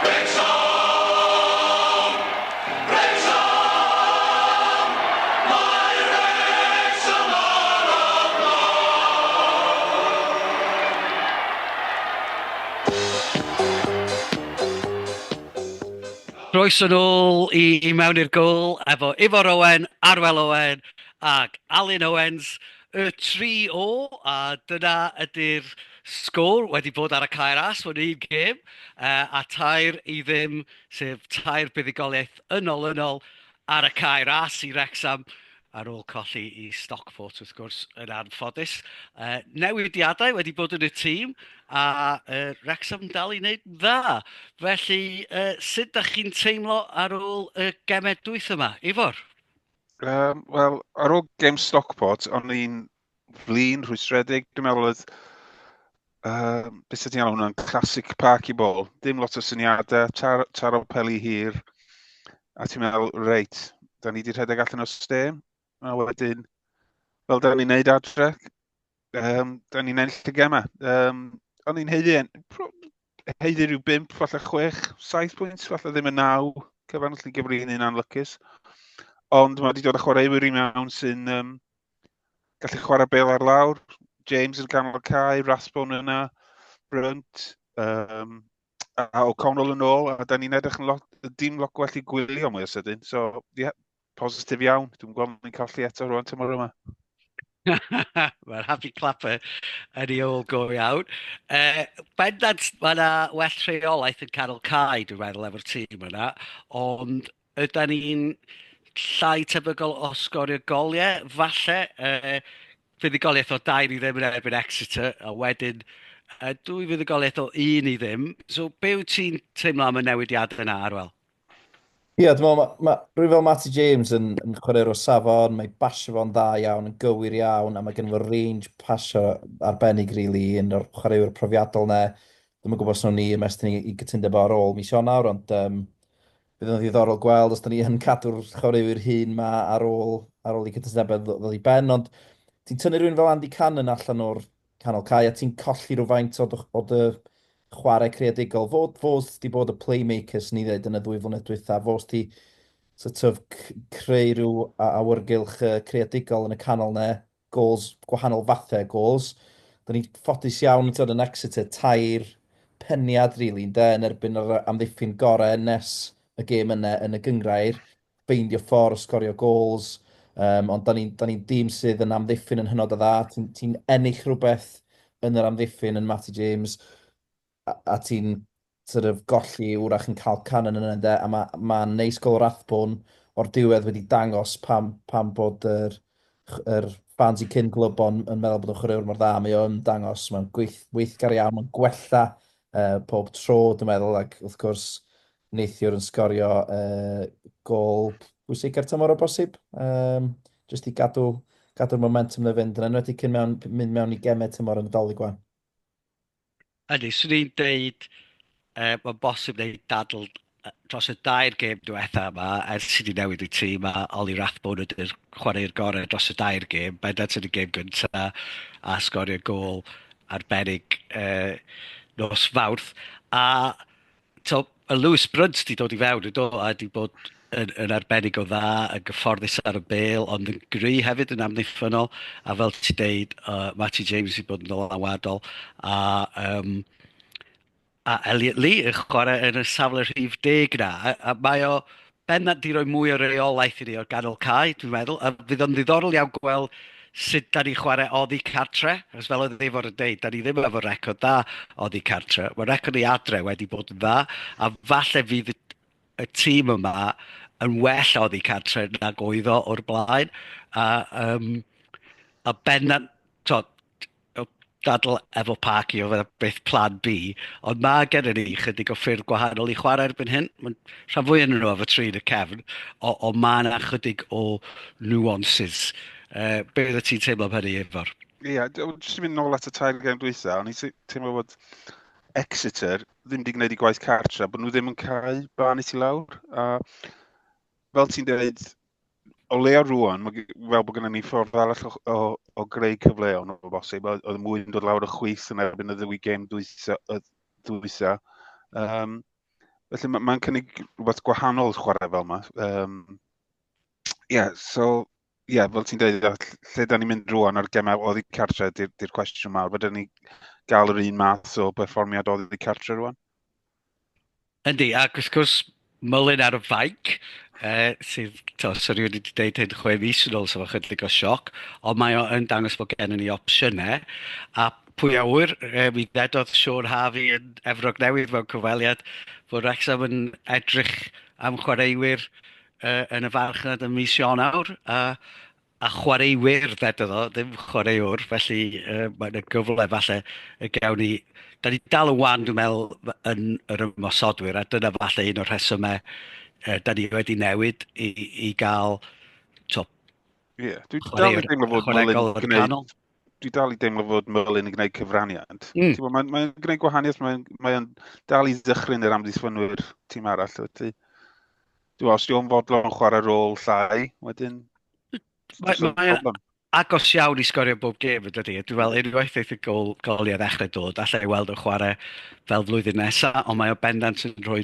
Wrecsam! Wrecsam! Mae Wrecsam ar y blaen! Croeso nôl i I Mewn i'r Gôl efo Ifor Owen, Arwel Owen ac Alun Owens, y 3-0, a dyna ydy'r sgôr wedi bod ar y Cae Ras mewn un gêm, a 3-0, sef tair buddugoliaeth yn olynol ar y Cae Ras i Wrecsam, ar ôl colli i Stockport wrth gwrs yn anffodus. Newidiadau wedi bod yn y tîm a Wrexham dal i wneud yn dda. Felly, sut dach chi'n teimlo ar ôl y gemau dwytha yma? Ifor? Wel, ar ôl gêm Stockport, o'n i'n flin, rhwystredig. Dwi'n meddwl oedd, beth sydd ti'n alw hwnna'n classic parky ball. Dim lot o syniadau, tar, taro peli hir. A ti'n meddwl, reit, da ni wedi rhedeg allan o stêm. A wedyn, fel da ni'n neud adre, da ni'n ennill y gemau. O'n i'n haeddu, haeddu rhyw 5, falle 6, 7 pwynt, falle ddim yn 9 cyfan, os ni'n gyfri hynny'n anlwcus. Ond mae wedi dod â chwaraewyr i mewn sy'n gallu chwarae bêl ar lawr. James yn canol y cae, Rathbone yna, Brunt, a O'Connell yn ôl, a da ni'n edrych yn lot, dim lot gwell i gwylio mwy o sydyn. So, ie, yeah, positif iawn. Dwi'n gweld ni'n colli eto rwan tymor yma. Mae'r happy clapper yn ei ôl go iawn. Bendant, mae yna well rheolaeth yn canol cae, dwi'n meddwl, efo'r tîm yna, ond ydan ni'n llai tebygol o sgorio goliau, falle? Fuddugoliaeth o 2-0 yn erbyn Exeter, a wedyn dwy fuddugoliaeth o 1-0. So, be wyt ti'n teimlo am y newidiadau yna, Arwel? Ie, dwi'n meddwl, ma, ma, rhywun fel Matty James yn, yn chwaraewr o safon, mae basio fo'n dda iawn, yn gywir iawn, a mae gen fo range pasio arbennig, really, un o'r chwaraewyr profiadol 'na. Dwi'm yn gwybod os wnawn ni ymestyn i, i gytundeb o ar ôl mis Ionawr, ond um, bydd yn ddiddorol gweld os da ni yn cadw'r chwaraewyr hyn ma ar ôl, ar ôl i cytundebau ddod i ben, ond ti'n tynnu rhywun fel Andy Cannon allan o'r canol cae a ti'n colli rhywfaint o dy, o dy chwarae creadigol. Fo, fo di bod y playmaker sy'n ni ddweud yn y ddwy flynedd dwytha, fo di sort of creu rhyw awyrgylch creadigol yn y canol ne, goals, gwahanol fathau o goals. Da ni ffodus iawn yn yn Exeter, tair peniad, really, ynde, yn erbyn yr amddiffyn gorau nes y gêm yna yn y gyngrair, ffeindio ffordd o sgorio goals, ond da ni'n ni dîm sydd yn amddiffyn yn hynod o dda. Ti'n ti ennill rhywbeth yn yr amddiffyn yn Matty James, a ti'n sort of golli wrach yn cael Cannon yna, ynde, a mae ma neis gol Rathbone o'r diwedd wedi dangos pam, pam bod yr, yr fans i cyn glwb o'n yn meddwl bod o'n chwaraewr mor dda. Mae o'n dangos, mae'n gweith, weithgar iawn, mae'n gwella pob tro, dwi'n meddwl, ac wrth gwrs neithiwr yn sgorio gôl bwysica'r tymor o bosib, jyst i gadw, gadw'r momentum na fynd, yn enwedig cyn mewn, mynd mewn i gemau tymor yn y Dolig wan. Ydy, 'swn i'n deud mae'n bosib wneud dadl dros y dair gêm diwetha yma ers i ni newid y tîm a Ollie Rathbone ydy'r chwaraewr gorau dros y dair gêm. Bendant yn y gêm gynta a sgorio gôl arbennig nos Fawrth. A to, y Lewis Brunt di dod i fewn, yn do, a di bod yn, yn arbennig o dda, yn gyfforddus ar y bêl, ond yn gry hefyd yn amddiffynnol, a fel ti'n deud, Matty James wedi bod yn ddylanwadol, a, um, a Elliot Lee yn chwarae yn y safle rhif 10 na, a, a mae o bendant 'di rhoi mwy o reolaeth i ni o'r ganol cae, dwi'n meddwl, a fydd o'n ddiddorol iawn gweld sut da ni'n chwarae oddi cartre, achos fel oedd Ifor yn deud, da ni ddim efo record dda oddi cartre. Mae record ni adre wedi bod yn dda, a falle fydd y, y tîm yma yn well oddi cartre nag oedd o o'r blaen. A, a bendant, t'od, dadl efo Parky oedd e beth plan B, ond mae gennym ni chydig o ffyrdd gwahanol i chwarae erbyn hyn. Mae'n rhan fwy yn nhw efo tri yn y cefn, o, o mae yna chydig o nuances. Be oeddet ti'n teimlo am hynny, Ifor? Ie, yeah, jyst i fynd nôl at y tair gêm dwytha, o'n i'n teimlo bod Exeter ddim wedi gwneud i gwaith cartre, bod nhw ddim yn cael Barnet i lawr. A fel ti'n dweud, o leia rwan, mae fel bod gennym ni ffordd arall o, o, o greu cyfleon o bosib. Oedd, oedd mwy yn dod lawr y chwith yn erbyn y ddwy gêm dwytha. Dwytha. Felly mae'n ma cynnig rhywbeth gwahanol chwarae fel yma. Yeah, so, yeah, fel ti'n dweud, lle da ni'n mynd rwan ar gemau oddi cartre, di'r di cwestiwn mawr. Fydden ni gael yr un math o berfformiad oddi cartre rwan? Yndi, ac wrth gwrs, Mullin ar y fainc, sydd, to, so rhywun wedi dweud hyn 6 mis yn ôl, so fo chydig o sioc, ond mae o yn dangos bod gennym ni opsiynau, a pwy a ŵyr, mi ddedodd Shaun Harvey yn Efrog Newydd mewn cyfweliad fod Wrexham yn edrych am chwaraewyr yn y farchnad ym mis Ionawr, a chwaraewyr, ddedodd o, ddim chwaraewr, felly mae yna gyfle falle y gawn ni. Da ni dal yn wan, dwi'n meddwl, yn yr ymosodwyr, a dyna falle un o'r rhesymau da ni wedi newid i gael top Ie, yeah, dwi dal i deimlo fod Mullin yn gwneud... Dwi dal i deimlo fod Mullin yn gwneud cyfraniad. Mae'n mae gwneud gwahaniaeth, mae'n mae dal i ddychryn yr amddiffynwyr tîm arall. Felly, dwi'n os di'n fodlon chwarae rôl llai, wedyn. Mae agos iawn i sgorio bob gêm, yn dydi? Dwi'n meddwl, unwaith eith y goliau ddechrau dod, allai weld o'n chwarae fel flwyddyn nesaf, ond mae o bendant yn rhoi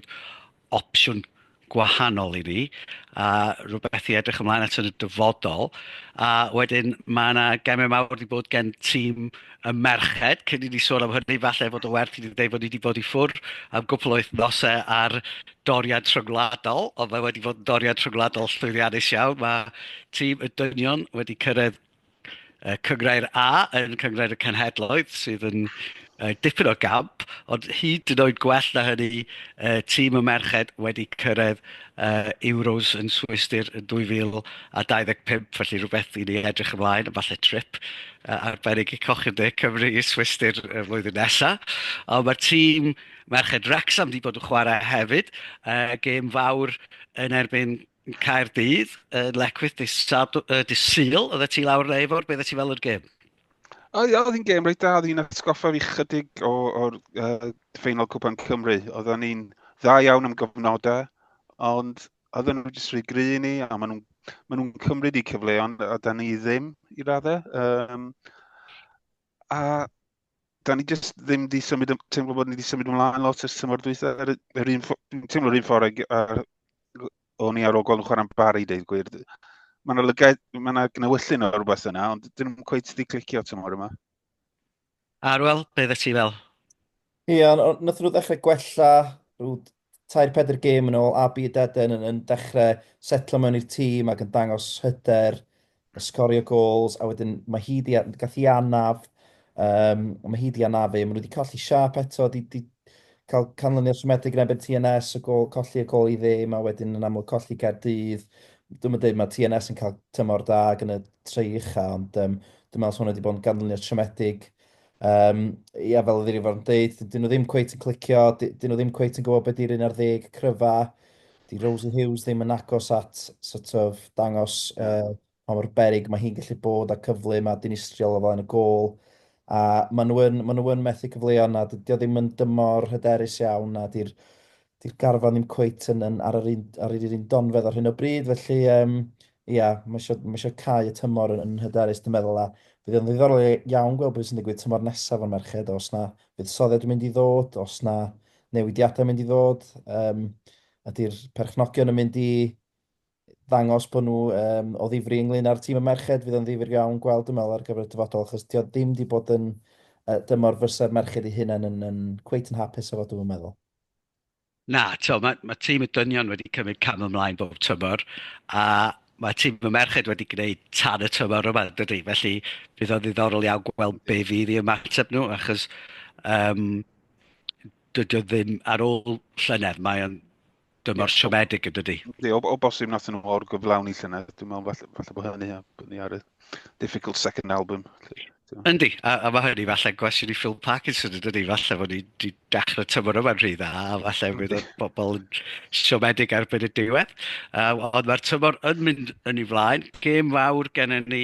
opsiwn gwahanol i ni, a rhywbeth i edrych ymlaen at yn y dyfodol. A wedyn mae yna gemau mawr wedi bod gen tîm y merched, cyn i ni sôn am hynny, falle fod o werth i ni ddweud fod ni wedi bod i ffwrdd am gwpl o wythnosau ar doriad rhyngwladol, ond mae wedi bod yn doriad rhyngwladol llwyddiannus iawn. Mae tîm y dynion wedi cyrraedd Cynghrair A yn Cynghrair y Cenhedloedd, sydd yn dipyn o gamp, ond hyd yn oed gwell na hynny, tîm y merched wedi cyrraedd Euros yn Swistir yn 2025, felly rhywbeth i ni edrych ymlaen, a falle trip arbennig i Cochion De Cymru i Swistir y flwyddyn nesaf. Ond mae'r tîm merched Wrexham wedi bod yn chwarae hefyd, gêm fawr yn erbyn Caerdydd, yn Lecwydd, dydd Sul, oeddet ti lawr yn Eifwr, beth ti fel yr gêm? O, ie, oedd hi'n gêm reit da, oedd hi'n atgoffa fi chydig o'r ffeinal Cwpan Cymru. Oedden ni'n dda iawn am gyfnodau, ond oedden nhw jyst rhy gry i ni, a maen nhw'n ma nhw cymryd eu cyfleon, a da ni ddim i raddau. A da ni jyst ddim di symud, teimlo bod ni di symud ymlaen lot ers tymor dwytha. Yr, yr un, dwi'n teimlo'r un ffordd ag, o'n i ar ôl gweld nhw'n chwarae'n Barry, deud gwir. Mae yna lygaid, mae yna gnewyllyn o rhywbeth yna, ond dyn nhw'n cweit di clicio tymor yma. Arwel, be ddech ti fel? Ie, ond nath nhw ddechrau gwella rhyw tair, pedair gêm yn ôl, Abi Deden yn dechrau setlo mewn i'r tîm ac yn dangos hyder, y sgorio goals, a wedyn mae hi di, gath hi anaf, mae hi di anafu, maen nhw wedi colli siâp eto, di cael canlyniad siomedig yn erbyn TNS, y gol, colli y gol i ddim, a wedyn yn amlwg colli Gaerdydd. Dwi'm yn dweud mae TNS yn cael tymor da ac yn y tri ucha, ond dwi'n meddwl hwnna wedi bod yn ganlyniad siomedig. Ia, fel oedd Ifor yn deud, dyn nhw ddim cweit yn clicio, dyn nhw ddim cweit yn gwybod beth di'r 11 cryfa. Di Rosie Hughes ddim yn agos at sort of dangos pa mor beryg mae hi'n gallu bod a cyflym a dinistriol o flaen y gôl. A maen nhw yn, maen nhw yn methu cyfleoedd na, dydy o ddim yn dymor hyderus iawn a di'r di garfan ddim cweit yn ar yr un, ar yr un donfedd ar hyn o bryd, felly ia, mae eisiau cau y tymor yn hyderus, dwi'n meddwl, a fydd o'n ddiddorol iawn gweld beth sy'n digwydd tymor nesaf o'r merched, os na fuddsoddiad yn mynd i ddod, os na newidiadau yn mynd i ddod, ydy'r perchnogion yn mynd i ddangos bod nhw o ddifri ynglyn â'r tîm y merched, fydd o'n ddifyr iawn gweld, dwi'n meddwl, ar gyfer y dyfodol, achos dio ddim wedi bod yn dymor fysa'r merched eu hunain yn cweit yn hapus efo, dwi'n meddwl. Na, to, mae tîm y dynion wedi cymryd cam ymlaen bob tymor, a mae tîm y merched wedi gwneud tan y tymor yma, dydy? Felly bydd o'n ddiddorol iawn gweld be fydd i ymateb nhw, achos dydy o ddim ar ôl llynedd, mae o'n dymor siomedig yn dydy. Yndi, o bosib nath nhw o'r gyflawni llynedd, dwi'n meddwl falle bod hynny, a bod ni ar y difficult second album. Felly. Yndi, a mae hynny falle gwestiwn i Phil Parkinson yn dydy, falle fod ni wedi dechrau tymor yma'n rhy dda, a falle fydd y bobl yn siomedig erbyn y diwedd. Ond mae'r tymor yn mynd yn ei flaen, gêm fawr gennym ni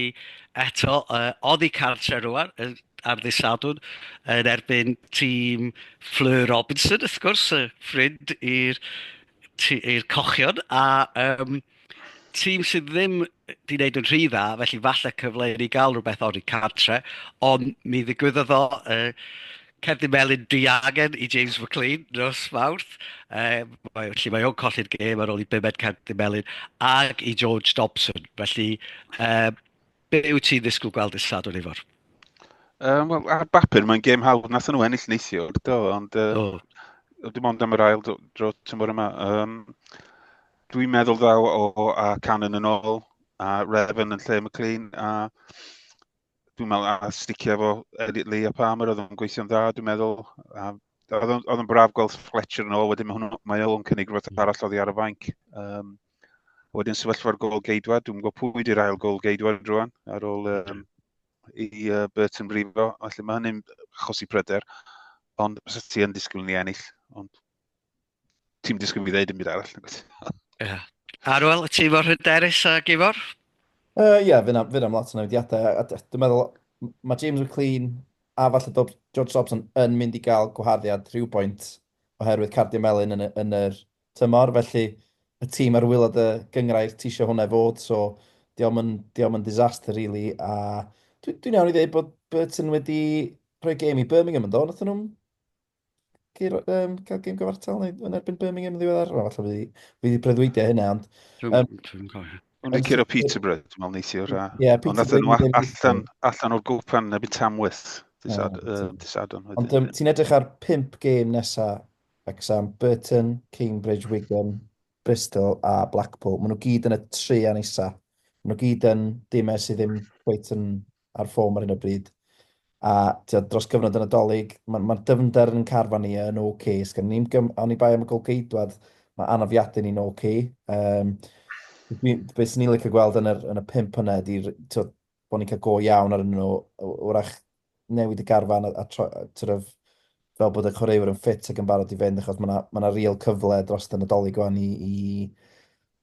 eto, oddi cartre rwan, ar ddydd Sadwrn, yn erbyn tîm Fleur Robinson, wrth gwrs, y ffrind i'r cochion, a tîm sydd ddim wedi wneud yn rhy dda, felly falle cyfle i ni gael rhywbeth oddi cartre, ond mi ddigwyddodd o, Cerdyn melyn diangen i James McLean nos Fawrth. Felly mae o'n colli'r gêm ar ôl i bumed cerdyn melyn ag i George Dobson. Felly, be wyt ti'n ddisgwyl gweld dydd Sadwrn, Ifor? Wel, ar bapur mae'n gêm hawdd. Nathon nhw ennill neithiwr, do, ond dim ond am yr ail dro tymor yma. Dwi'n meddwl ddaw o a Cannon yn ôl, a Revan yn lle McLean, a dwi'n meddwl a sticio efo Elliot Lee a Palmer, oedd o'n gweithio'n dda, dwi'n meddwl. A oedd o'n braf gweld Fletcher yn ôl, wedyn mae, hwnnw, mae o'n cynnig rhywbeth arall oddi ar y fainc. Wedyn sefyllfa'r gol geidwad, dwi'n gwybod pwy di'r ail gol geidwad rwan, ar ôl i Burton brifo, felly mae hynny'n achosi pryder, ond os ti yn disgwyl ni ennill, ond ti'n disgwyl fi ddeud dim byd arall. Ie. Yeah. Arwel, ti mor hyderus ag Ifor? Ie, yeah, fydd am lot o newidiadau. A dwi'n meddwl, mae James McLean a falle George Dobson yn mynd i gael gwaharddiad rhywboint oherwydd cardiau melyn yn yr tymor, felly y tîm ar waelod y gynghrair ti isio hwnna i fod, so dio'm yn, dio'm yn disaster really, a dwi'n dwi iawn i ddweud bod Burton wedi rhoi gêm i Birmingham yn do, nathon nhw'n cael gêm gyfartal neu yn erbyn Birmingham yn ddiweddar? Wel, falle fi wedi breuddwydio hynna, ond... Dwi'n cofio. Ond wedi curo Peterborough, dwi'n meddwl neithiwr. Ie, Ond nath nhw allan o'r gwpan yn erbyn Tamworth dydd Sadwrn. Ond ti'n edrych ar 5 gêm nesa Wrexham, Burton, Cambridge, Wigan, Bristol a Blackpool. Maen nhw gyd yn y traean isa. Maen nhw gyd yn dimau sydd ddim cweit yn ar form ar hyn o bryd. A tibod, dros gyfnod y Nadolig, mae'r ma dyfnder yn carfan ni yn oce. Okay. Sgan ni'n gym, oni bai am y golgeidwad, mae anafiadau ni'n oce. Okay. Beth sy'n ni'n licio gweld yn y 5 yna ydy tibod, bod ni'n cael go iawn ar nhw, wrach newid y garfan a sort of, fel bod y chwaraewyr yn ffit ac yn barod i fynd, achos mae yna ma real cyfle dros y Nadolig wan i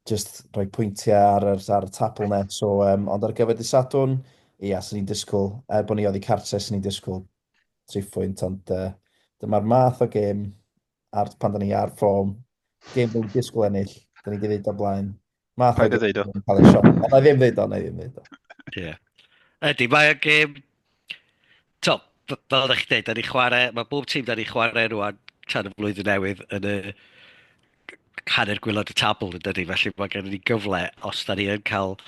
just rhoi pwyntiau ar y tabl 'na. So, ond ar gyfer dydd Sadwrn, ia, swn i'n disgwyl, er bod ni oddi cartre, swn i'n disgwyl 3 phwynt, ond dyma'r math o gêm ar, pan da ni ar form, gêm dwi'n disgwyl ennill, da ni wedi dweud o blaen. Math o Paid â ddeud o. gêm cael ei siom. Ond na i ddim ddeud o, na i ddim ddeud o. Ie. Ydy, mae'n gêm... To, fel ydych chi'n dweud, da ni chwarae, mae bob tîm da ni chwarae rwan tan y flwyddyn newydd yn y hanner gwaelod y tabl yn dydy, felly mae gennym ni gyfle os da ni yn cael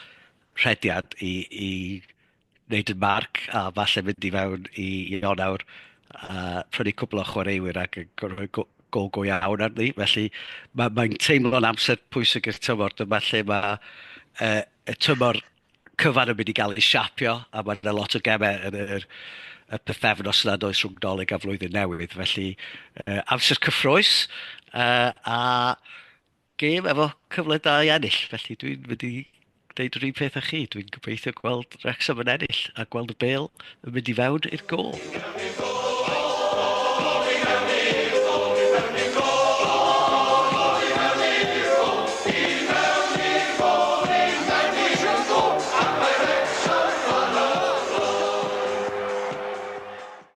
rhediad i wneud y marc a falle mynd i fewn i Ionawr a prynu cwpl o chwaraewyr ac yn rhoi gol go go iawn arni. Felly mae'n mae teimlo'n amser pwysig i'r tymor. Dyma lle mae y tymor cyfan yn mynd i gael ei siapio a mae yna lot o gemau yn y pythefnos yna does rhwng Dolig a Flwyddyn Newydd. Felly amser cyffrous a gêm efo cyfle da i ennill. Felly dwi'n mynd i dweud yr un peth â chi. Dwi'n gobeithio gweld Wrexham yn ennill a gweld y bêl yn mynd i fewn i'r gôl.